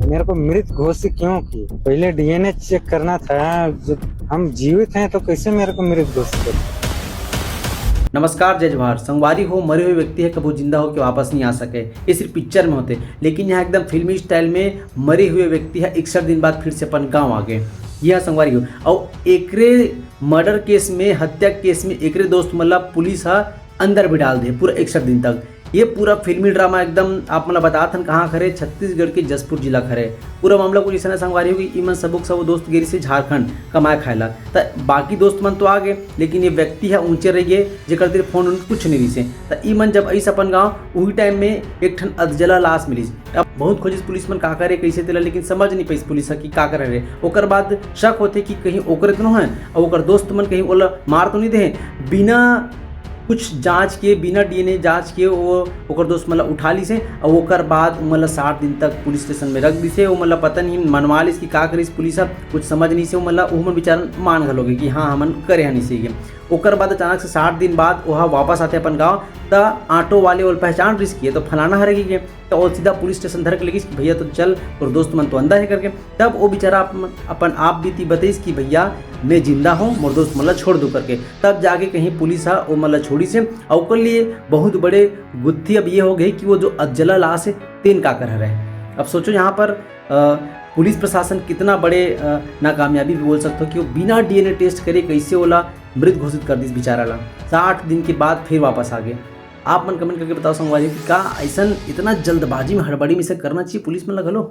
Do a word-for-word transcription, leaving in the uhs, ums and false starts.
मेरे को मृत घोषित क्यों किए? पहले डीएनए चेक करना था। जब हम जीवित हैं तो कैसे मेरे को मृत घोषित कर? नमस्कार, जय जोहार। संगवारी हो, मरे हुए व्यक्ति ह कभू जिंदा होके वापस नहीं आ सके, ये सिर्फ पिक्चर में होथे, लेकिन यहाँ एकदम फिल्मी स्टाइल में मरे हुए व्यक्ति ह इकसठ दिन बाद फिर से अपन गांव आ गे। जी हाँ संगवारी हो, अउ एकरे मर्डर केस में, हत्या केस में एकरे दोस्त मन ला पुलिस ह अंदर भी डाल दे पूरा इकसठ दिन तक। ये पूरा फिल्मी ड्रामा एकदम आप मन ला बतात हन कहाँ के हरे, छत्तीसगढ़ के जशपुर जिला के हरे। पूरा मामला कुछ अइसन हे संगवारी हो कि इमन सबो के सबो दोस्त गे रिहिसे झारखंड कमाए खाए ला, त बाकी दोस्त मन तो आ गे, लेकिन ये व्यक्ति ह उंचे रह गे, जेकर तीर फोन उन कुछ नहीं रिहिसे। त इमन जब अइस अपन गांव, उही टाइम में एक ठन अधजला लाश मिलिस। अब बहुत खोजिस पुलिस मन का करे, कैसे तेला, लेकिन समझ नहीं पाइस पुलिस ह कि का करे रे। ओकर बाद शक होथे कि कहीं ओकरे तो नो हे, अउ ओकर दोस्त मन कहीं ओला मार तो नहीं दे हे। बिना कुछ जांच के, बिना डीएनए जांच के वो ओकर दोस्त मन ला उठा लिसे, अउ ओकर बाद उमन ला साठ दिन तक पुलिस स्टेशन में रख दिसे। उमन ला पता नहीं मनवा लिस कि का करिस पुलिस ह, कुछ समझ नहीं से उमन ला, उमन बेचारा मान घलो गे कि हाँ, हमन करे हन इसे। ओकर बाद अचानक से साठ दिन बाद ओहा वापस आथे अपन गांव, त ऑटो वाले ओला पहचान रिहिस कि ये तो फलाना हरे कहिके, त वो सीधा पुलिस स्टेशन धर के लेगिस कि भैया तो चल, तोर दोस्त मन तो अंदर हे करके। तब वो बेचारा अपन, अपन आप बीती बतइस कि भैया मैं जिंदा हूँ, मोर दोस्त मन ला छोड़ दो करके। तब जाके कहीं पुलिस ह वो मन ला छोड़िस हे। अउ ओकर लिए बहुत बड़े गुत्थी अब ये हो गई कि वो जो अधजला लाश हे तेन काकर हरे। अब सोचो यहाँ पर अ, पुलिस प्रशासन कितना बड़े अ, नाकामयाबी भी बोल सकते हो कि वो बिना डीएनए टेस्ट करे कैसे ओला मृत घोषित कर दिस बेचारा ला। साठ दिन के बाद फिर वापस आ गे। आप मन कमेंट करके बताओ संगवारी कि का अइसन इतना जल्दबाजी में, हड़बड़ी में इसे करना चाहिए पुलिस मन ला घलो?